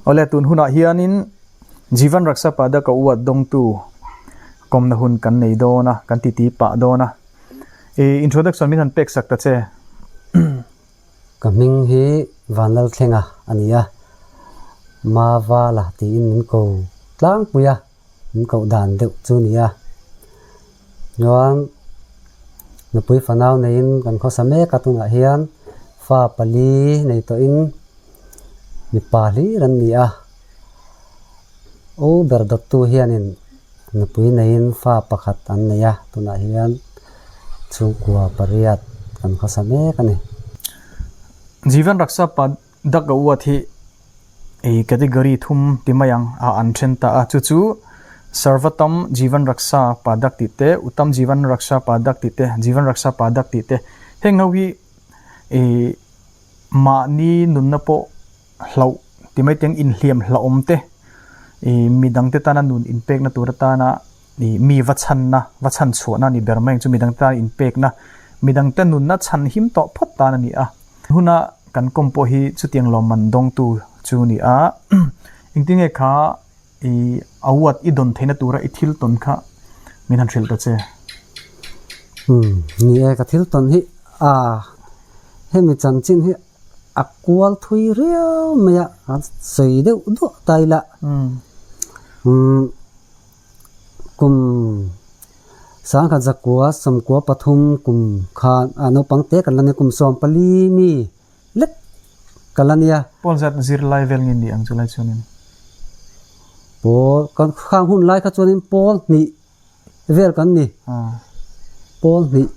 Awle tun hunah hianin Jeevan Raksha Padak a uat dawngtu kawmna hun kan nei dawn a, kan titi pah dawn a. I introduction min han pek sak ta che. Ka hming hi Vanlalthlenga a ni a, Mavala tiin min ko tlangpui a, min koh dan deuh chu a ni a. Chuan nupui fanau neiin kan khawsa mek a tunah hian fa pali nei tawhin mipa hlir an ni a. U ber dawttu hianin nupui neiin fa pakhat an nei a, tunah hian chhungkua pariat kan khawsa mek a ni. Jeevan Raksha Padak a uat hi ei category thum ti mai ang a an then ta a, chu chu Sarvatam Jeevan Raksha Padak tih te, Uttam Jeevan Raksha Padak tih te, Jeevan Raksha Padak tih te heng ho hi ei mahni nunna pawh hlauh ti mai teng inhliam hlauhawm te ih midang te tana nun inpekna tur atana ih mi va chhanna va chhan chhuahna a ni ber mai ang chu midang te tana inpekna midang te nunna chhan him tawh phawt tan a ni a. Huna kan kawm pawh hi chutiang lawmman dawngtu chu a ni a, engtin nge kha ih award i dawn theihna tura i thil tawn kha min han hrilh ta che. Umm ni e ka thil tawn hi a hemi chanchin hi A kual thui riau mai a, a sawi deuh duah ta ila. Umm kum sangkhat zakua sawmkua pathum kum khan a naupang te kan la nia kum 14 mi lek ka la nia. Pawl zat zirlai vel nge ni ang chu lai chuanin? Pawl kan khang hun lai kha chuanin pawl hnih vel kan ni. Pawl hnih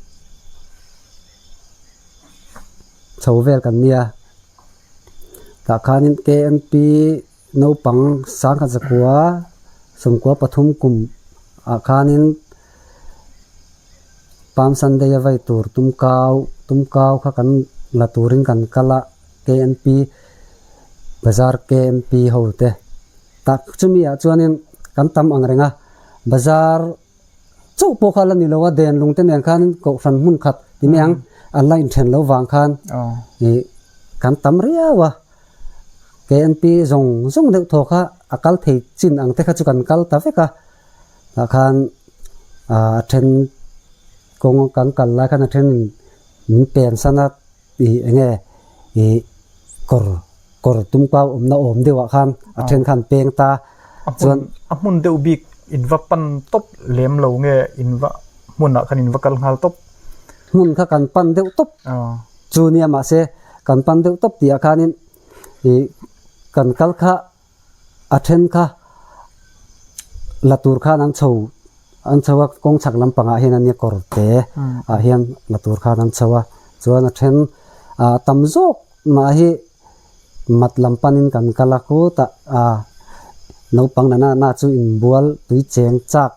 chho vel kan nia. Tah khanin KNP naupang sangkhat zakua 13 kum ah khanin Palm Sunday a vei tur tumkau tumkau kha kan la turin kan kal a KNP bazar KNP ho te. Tak chumi ah chuanin kan tam ang reng a, bazar chauh pawh kha la ni lo a, den lung te nen khan kohhran hmun khat ti mai ang an la inthen lo vang khan ih kan tam riau a, KNP zawng zawng deuh thaw kha a kal thei chin ang te kha chu kan kal ta vek a, tah khan a then kawng kan kal lai khan a then min pen san a. Ih eng nge ih kawr kawr tumkau awmna awm deuh ah khan a then khan peng ta chuan a hmun deuh bik in va pan tawp lem lo nge in va hmunah khan in va kal nghal tawp. Hmun kha kan pan deuh tawp chu nia mahse kan pan deuh tawp tih ah khanin ih kan kal kha A then kha la tur khan an chho an chho a kawng chhak lampangah hian ania kawr te ah hian la tur khan an chho a chuan a then ah tam zawk mah hi mat lam panin kan kal a khutah ah naupang nana na chu inbual tui cheng chak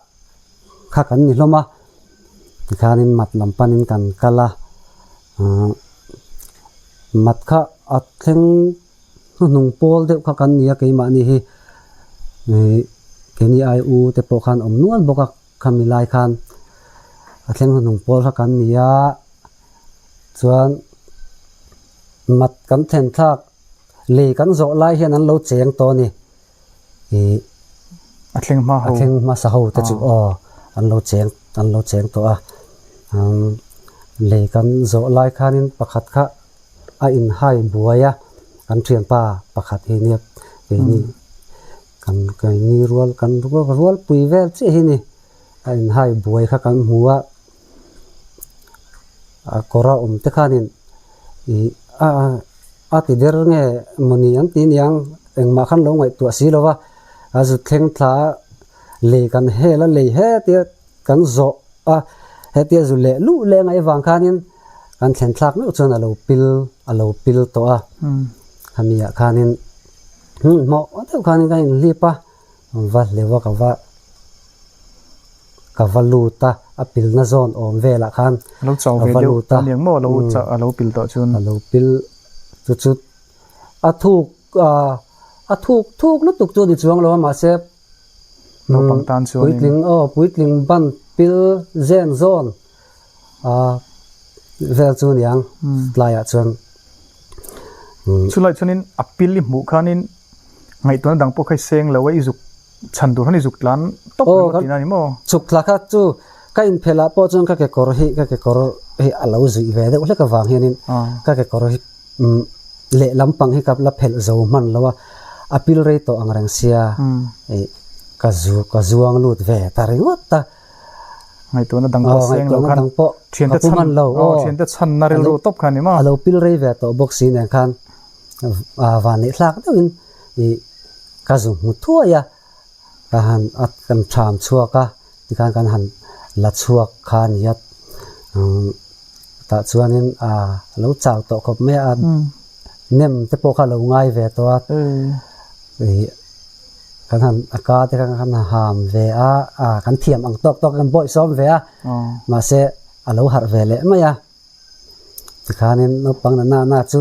kha kan ni hlawm a tikhanin mat lam panin kan kal a ah mat kha a thleng. Hnuhnung pawl deuh kha kan ni a keimahni hi ih keini ai u te pawh khan awm nual bawk a khami lai khan a thleng hnuhnung pawl kha kan ni a chuan mat kan thlen thlak lei kan zawh lai hian an lo cheng tawh a ni ih a thleng hma ho a thleng hmasa ho te chu aw an lo cheng an lo cheng tawh a lei kan zawh lai khanin pakhat kha. A inhai buai a, kan thianpa pakhat hi nia keini kan keini rual kan rual pui vel chiah hi ni a inhai buai kha kan hmu a, a kawr a awm te khanin ih a a ti der nge mawni an ti niang engmah khan lo ngaihtuah si lo va, a zut thleng thla a lei kan hel a lei hetia. Kan zawh a, hetia zu leh luh leh ngaih vang khanin kan thlen thlak meuh chuan a lo pil a lo pil tawh a. Khami ah khanin hmuh deuh khanin ka inhlip a, va hleuh a ka va ka va lut a, a pilna zawn awm velah khan ka va lut a. A lo pil tawh chuan. A lo pil chu chu a thuk a thuk thuk lutuk chu a ni chuang lo a mahse Naupang tan chuanin. Puitling aw, puitling ban pil zen zawn ah vel chu niang tlaiah chuan. Chulai chuanin a pil i hmuh khanin Ngaihtuahna dang pawh kha i seng lo a, i zuk chhan tur khan i zuk tlan tawp ringawt tihna a ni maw? Chhuk thla kha chu ka inphelh ah pawh chuan ka kekawr hi ka kekawr hi a lo zuih ve deuh hlek avang hianin ka kekawr hi lehlam pang hi ka la phelh zo hman lo a, a pil rei tawh ang reng sia ih ka zu ka zuang lut ve ta ringawt a. Ngaihtuahna dang pawh seng lo khan thiante chhan aw thiante chhanna rilru tawp kha a ni maw? A lo pil rei ve tawh bawk si nen khan van neih thlak deuhin ih ka zu hmu thuai a, ka han a kan tham chhuak a tikhan kan han la chhuak kha a ni a, tah chuanin a lo chau tawh khawp mai a, nem te pawh kha a lo ngai ve tawh a, ih kan han a ka te kha kan ham ve a, kan thiam ang tawk tawk kan bawihsawm ve a, mahse a lo harh ve leh mai a. Tikhanin naupang na na chu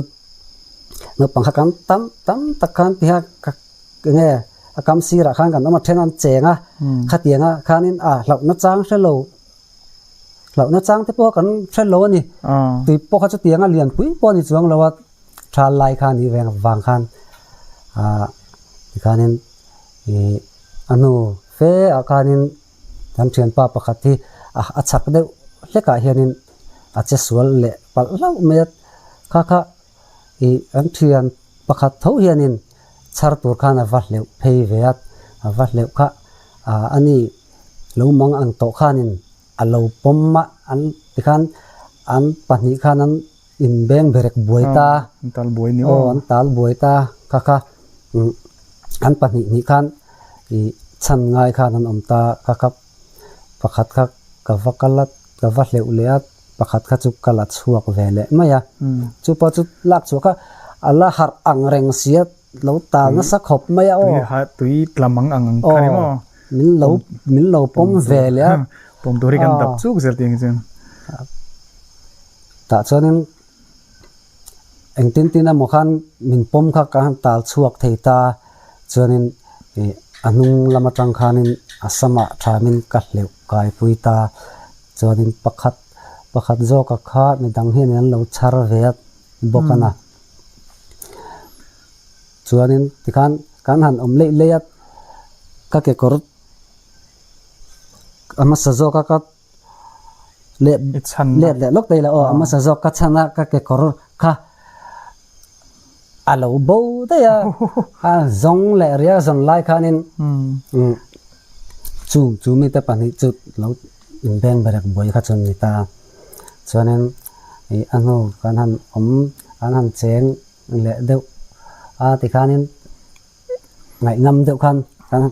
naupang kha kan tam tam tak khan ti kha ka enge a kam sirah khan kan awm a then an cheng a khatianga khanin a hlauhna chang hre lo hlauhna chang te pawh kan hre lo a ni tui pawh kha chutianga lian pui pawh a ni chuang lo a thal lai kha a nih ve vang khan ah tikhanin ih a hnu fe ah khanin Kan thianpa pakhat hi a chhak deuh hlekah hianin a che sual leh palh hlauh mai a, kha kha ih kan thian pakhat tho hianin chhar tur khan a va hleuh phei ve a, a va hleuh kha ah a ni lo mang ang tawh khanin a lo pawm a, an tikhan an pahnih khan an inbeng berek buai ta, an tal buai ni aw an tal buai ta kha kha an pahnih hnih khan ih chhan ngai khan an awm ta kha kha pakhat kha ka va kal a ka va hleuh leh a pakhat kha chu ka la chhuak ve leh mai a chu pawh chu lak chhuah kha a la harh ang reng si a lo tal nasa khawp mai a aw tui tla mang ang ang kha ni maw min lo min lo pawm ve leh a pawm tur hi kan dap chuk zel tih ang chuan. Tah chuanin engtin tin emaw khan min pawm kha ka han tal chhuak thei ta chuanin ih a hnung lam atang khanin a samah thamin ka hleuh kaipui ta chuanin pakhat pakhat zawka kha midang hianin an lo chhar ve a bawk a na chuanin tikhan kan han awm leih leih a ka kekawr a hmasa zawka ka. Let let leh lawk daih la aw a hmasa zawk ka chhan a ka kekawr kha a lo bo daih a a zawng leh ria zawn lai khanin chu chu mite pahnih chu lo inbeng berek buai kha chu an ni ta chuanin ih a hnu kan han awm kan han cheng leh deuh a tikhanin. Ngaihnam deuh khan kan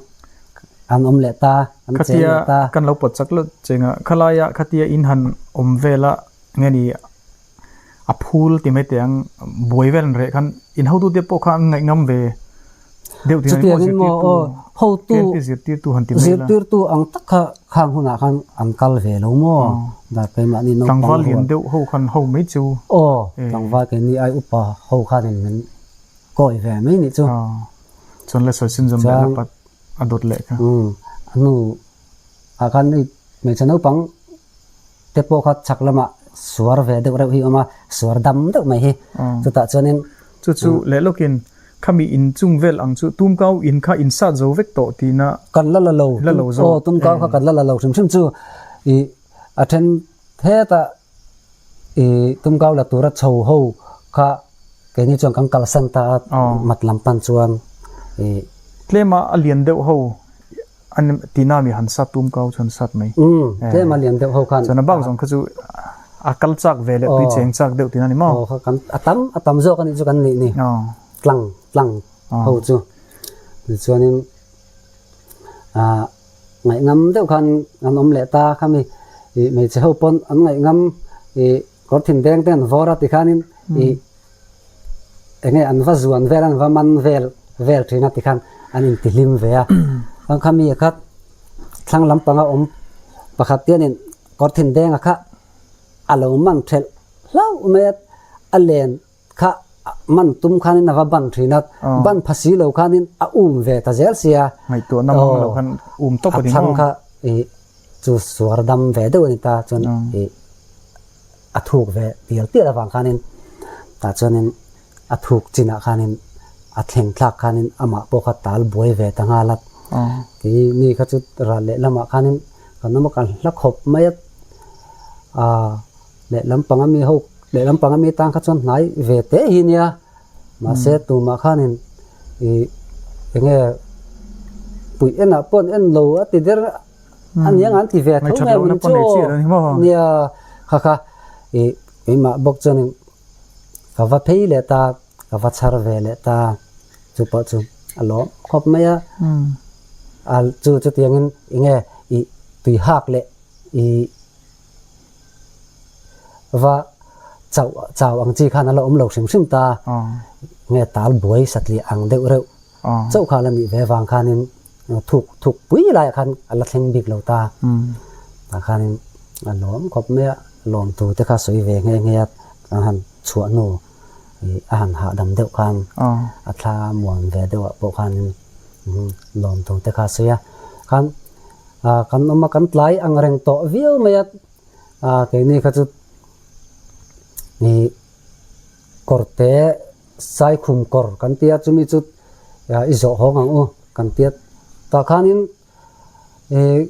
an awm leh ta, an cheng leh ta. Khatia kan lo pawt chak lut cheng a, khalaia khatia in han awm vel a nge ni a phul ti mai teh ang buai vel an reh khan in hotute pawh kha an ngaihnam ve deuh tih Chutiang in maw aw hotu KNP zirtirtu han ti mai la. Zirtirtu ang tak kha khang hunah khan an kal ve lo maw dar keimahni naupang Tlangval lian deuh ho khan ho mai chu. Aw tlangval keini ai upa ho khanin min Kawi ve mai nih chu. Chuan le sawi sin zawm leh la pat a dawt leh kha. Umm a hnu ah khan hei hmeichhe naupang te pawh kha chhak lamah suar ve deuh reuh hi a awm a, suar dam deuh mai hi. Chutah chuanin. Chu chu leh lawkin khami inchung vel ang chu tumkau in kha in sat zo vek tawh tihna. Kan la la lo. La lo zo. Aw tumkau kha kan la la lo hrim hrim chu ih a then hetah ih tumkau la tura chho ho kha Keini chuan kan kalsan ta a, mat lam pan chuan ih. Tlema a lian deuh ho an tina mi han sat tum kau chuan sat mai. Umm, tlema lian deuh ho khan. Chuan a bak zawng kha chu a kal chak ve leh tui cheng chak deuh tina ni maw? Aw, kha kan a tam a tam zawk a nih chu kan nih ni. Tlang tlang ho chu. Tichuanin ah ngaihnam deuh khan an awm leh ta khami ih hmeichhe ho pawn an ngaihnam ih. Kawr thin deng te an vawr a tikhanin ih enge an va zuan vel an va man vel vel thin a tikhan an intihlim ve a. Chuan kha mi kha thlang lampanga awm pakhat hianin kawr thin denga kha a lo man thelh hlauh mai a, a len kha man tum khanin a va ban thin a, ban pha si lo khanin a um ve ta zel sia. Ngaihtuahna mang lo khan um tawp a ni maw? A thlang kha ih chu suar dam ve deuh a ni ta chuan ih a thuk ve tial tial avang khanin tah chuanin a thuk chinah khanin. A thleng thlak khanin amah pawh kha tal buai ve ta nghal a. Kei mi kha chu ral lehlamah khanin kan awm a, kan hla khawp mai a. Aa lehlam panga mi ho lehlam panga mi tan kha chuan hnai ve teh hi nia. Mahse tumah khanin ih eng nge puih enah pawh an en lo a ti der a nia ang an ti ve tho mai ang chu nia kha kha ih keimah bawk chuanin ka va phei leh ta. Ka va chhar ve leh ta, chu pawh chu a lawm khawp mai a. A chu chutiangin eng nge i tui hak leh i va chauh chau ang chi khan a la awm lo hrim hrim ta. Eng nge tal buai satliah ang deuh reuh chauh kha a la nih ve vang khanin thuk thuk pui laiah khan a la thleng bik lo ta. Tah khanin a lawm khawp mai a, lawmtu te kha sawi ve nghe nghe a, kan han chhuah hnu. Ih a han hahdam deuh khan a thla muan ve deuh ah pawh khanin lawmtu te kha a sawi a khan ah kan awm a kan tlai ang reng tawh viau mai a ah keini kha chu ih kawr te saikhum kawr kan tia chumi chu i zawh hawng ang u kan tia tah khanin Ih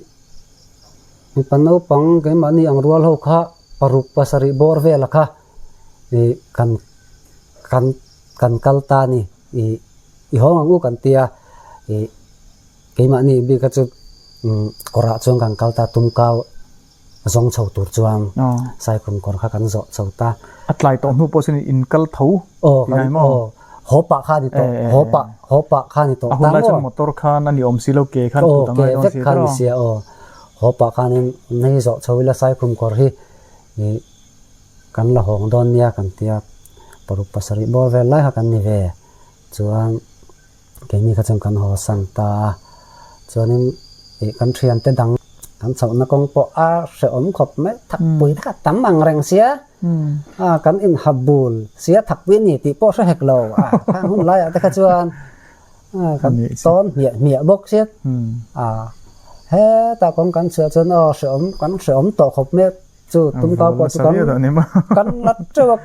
mipa naupang keimahni ang rual ho kha paruk pasarih bawr vela kha ih kan kan kan kal ta a ni ih i hawng ang u kan tia ih keimahni bik kha chu umm kawrah chuan kan kal ta tumkau. Zawng chho tur chuan Saikhum kawr kha kan zawh chho ta. A tlai tawh hnu pawh chuan in kal tho tih ngai maw? Aw, haw pah kha a ni tawh, haw pah, haw pah kha a ni tawh ta maw? A hun lai chuan motor khan a ni awm si lo, ke khan put a ngai dawn si tawh. Aw, ke vek kha a ni sia aw. Haw pah khanin nei zawh chho ila Saikhum kawr hi kan la hawng dawn nia kan tia, paruk pasarih bawr vel lai kha kan ni ve. Chuan. Keini kha chuan kan haw san ta a, chuanin ih kan thiante dang kan chhohna kawng pawh a hrehawm khawp mai, thakpui te kha tam ang reng sia, a kan inha bul sia thakpui a ni tih pawh hre hek lo, a khang hun laiah te kha chuan kan tawn hmiah hmiah bawk sia, a hetah kawng kan chhuah chuan aw hrehawm kan hrehawm tawh khawp mai. Chu tumkau pawh chu kan kan la teuh a,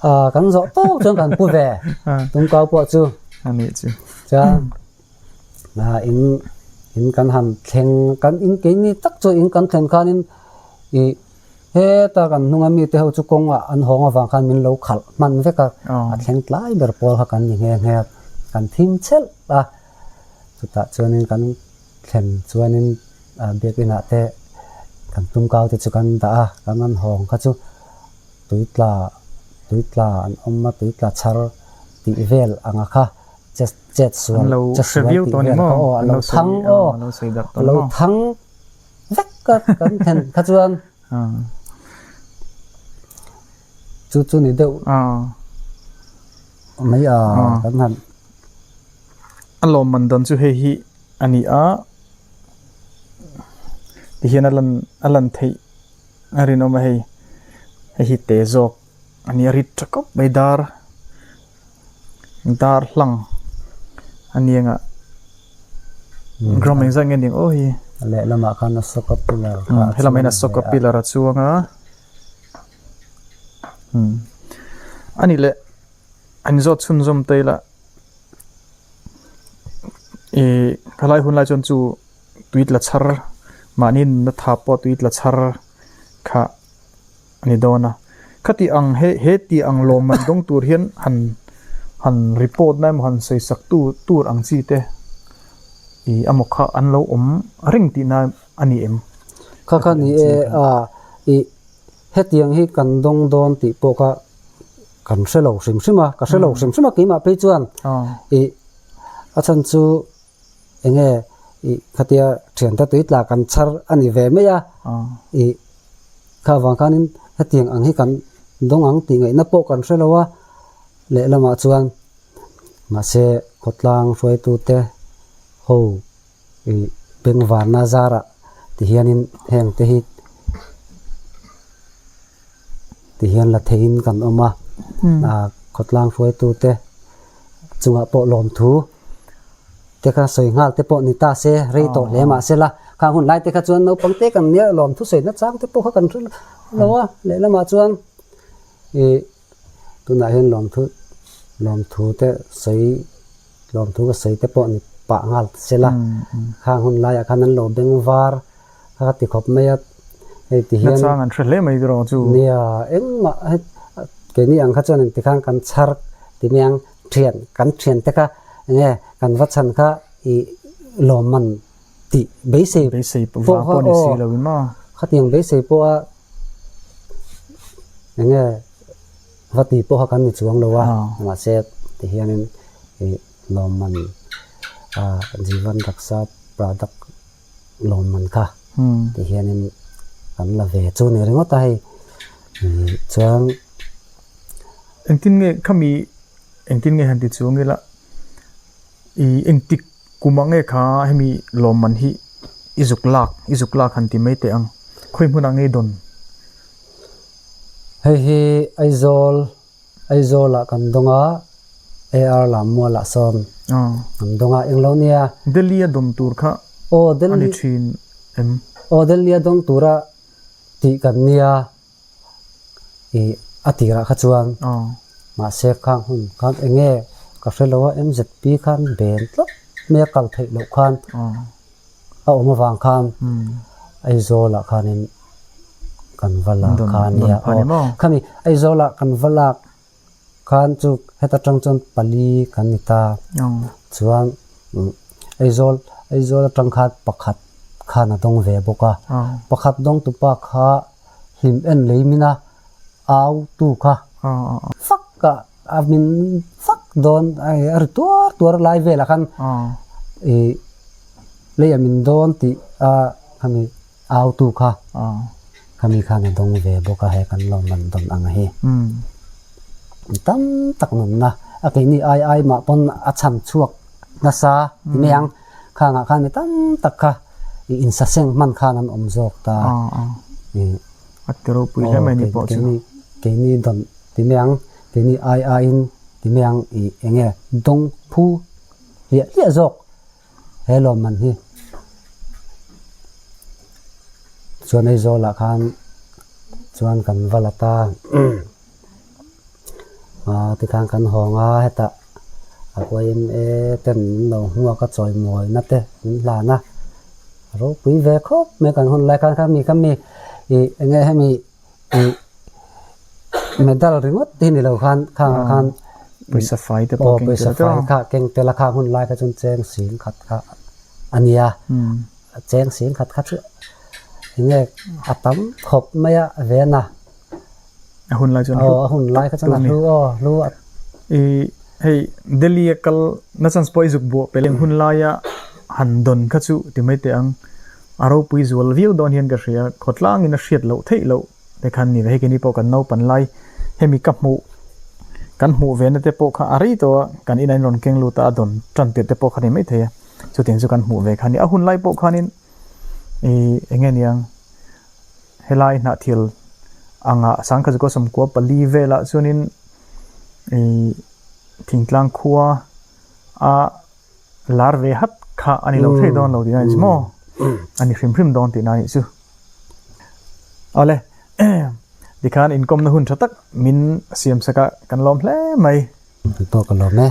ah kan zawh tawk chuan kan pu ve tumkau pawh chu. Chuan ah in in kan han thleng kan in keini tak chu in kan thlen khanin ih heta kan hnunga mite ho chu kawngah an hawng avang khan min lo khalh hman vek a, a thleng tlai ber pawl kha kan ni nghe nghe a, kan thim chelh a, chutah chuanin kan thlen chuanin. Biakinn ah te kan tumkau te chu kan dah a, kan an hawng kha chu tui tla tui tla an awm a, tui tla chhar tih vel anga kha che chet sual che sual tih vel kha aw a lo thang aw a lo thang vek a kan then kha chuan chu chu ni deuh mai a kan han. A lawmman dan chu hei hi a ni a, tihian a lan a lan theih a rinawm a hei, hei hi te zawk a ni a rit tha khawp mai dar dar hlang a ni ang a gram engzat nge ni ang aw hei lehlamah khan Ashoka pillar kha a helamah hian Ashoka pillar a chuang a umm a ni leh an zawt chhunzawm ta ila. Ih khalai hun lai chuan chu tui tla chhar mahni nunna tha pawh tui tla chhar kha a ni dawn a khati ang he he tih ang lawmman dawng tur hian han han report na emaw han sawi sak tu tur ang chi te ih amaw kha an lo awm reng tihna a ni em? Kha kha ni e a ih hetiang hi kan dawng dawn tih pawh kha. Kan hre lo hrim hrim a, ka hre lo hrim hrim a keimah phei chuan ih a chhan chu eng nge ih khatia thiante tui tla kan chhar a ni ve mai a, ih kha avang khanin hetiang ang hi kan dawng ang tih ngaihna pawh kan hre lo a, lehlamah chuan mahse khawtlang hruaitute ho Ih bengvarna zarah ti hianin heng te hi ti hian la theiin kan awm a, ah khawtlang hruaitu te chungah pawh lawmthu te kha sawi nghal te pawh ni ta se rei tawh hle mah se la, khang hun lai te kha chuan naupang te kan nia lawmthu sawina chang te pawh kha kan hre lo a, lehlamah chuan ih tunah hian lawmthu. Lawmthu te sawi lawmthu ka sawi te pawh ni pah nghal se la, khang hun laiah khan an lo beng var kha ka ti khawp mai a, hei ti hian Nachang an hre hle mai tiraw chu. Nia, engmah hei keini ang kha chuan engti khan kan chhar ti mai ang, thian kan thian te kha enge kan va chhan kha ih lawmman tih beisei Beisei vang pawh ni si lo in maw? Khatiang beisei pawha enge Va ti pawh kha kan ni chuang lo a, mahse ti hianin ih lawmman ah Jeevan Raksha product lawmman kha ti hianin kan la ve chu ni ringawt a hei ih chuan Engtin nge khami engtin nge han ti chuang ila ih engtik kum ah nge kha hemi lawmman hi i zuk lak i zuk lak han ti mai teh ang khawi hmunah nge i dawn? Hei hi Aizawl, Aizawlah kan dawng a, AR Lammualah sawn kan dawng a, englo nia. Delhi a dawn tur kha a ni thin em? Aw Delhi a dawn tura tih kan nia ih a tirah kha chuan mahse khang hun khan enge ka hre lo a MZP khan ben tlat mai a kal theih loh khan A awm avang khan Aizawlah khanin kan va lak kha a nia. Aw, khami Aizawlah kan va lak khan chu heta tang chuan pali kan ni ta. Chuan Aizawl, Aizawl atang khan pakhat khan a dawng ve bawk a. Pakhat dawngtupa kha hlim en lei min a, au tu kha fak a a min fak dawn a ri tuar tuar lai velah khan ih lei a min dawn tih a khami au tu kha khami khan a dawng ve bawk a he kan lo man dawn ang hi tam tak nunna a keini ai ai mah pawn a chhan chhuak nasa ti mai ang khangah khan mi tam tak kha ih insaseng hman khan an awm zawk ta ih. A ti ropui hle mai ni pawh chu. Keini dawn ti mai ang, keini ai aiin ti mai ang i eng nge dawng phu hliah hliah zawk he lawmman hi. Chuan Aizawlah khan chuan kan va la ta a tikhan kan hawng a hetah a yma ten min lo hmuak a chawimawina te min hlan a. A ropui ve khawp mai kan hun lai khan kha mi kha mi ih eng nge hemi ih medal ringawt hi ni lo khan khangah khan pawisa fai te pawh keng tel pawisa fai kha keng tel a khang hun lai kha chuan cheng sing khat kha a nia cheng sing khat kha chu eng nge a tam khawp mai a ven a. A hun lai chuan hlu a hun lai kha chuan a hlu aw hlu a. I hei Delhi a kal na chance pawh i zuk buah pel eng hun laia han dawn kha chu ti mai teh ang. A ropui zual viau dawn hian ka hria khawtlangin a hriat loh theih loh te khan ni ve. Hei keini pawh kan naupan lai hemi ka hmuh kan hmuh ve na te pawh kha a rei tawh a kan inah in rawn keng lut a a dawn tan tirh te pawh kha ni mai thei a. Chutiang chu kan hmuh ve kha a ni. A hun lai pawh khanin i eng nge niang Helai hnahthil anga Sangkhazuka 14 velah chuanin ih thingtlang khua a lar ve hat kha a ni lo thei dawn lo tihna a ni chu maw? A ni hrim hrim dawn tihna a nih chu. Awle, tikhan inkawmna hun tha tak min siam sak a, kan lawm hle mai. Kan pawh ka lawm e.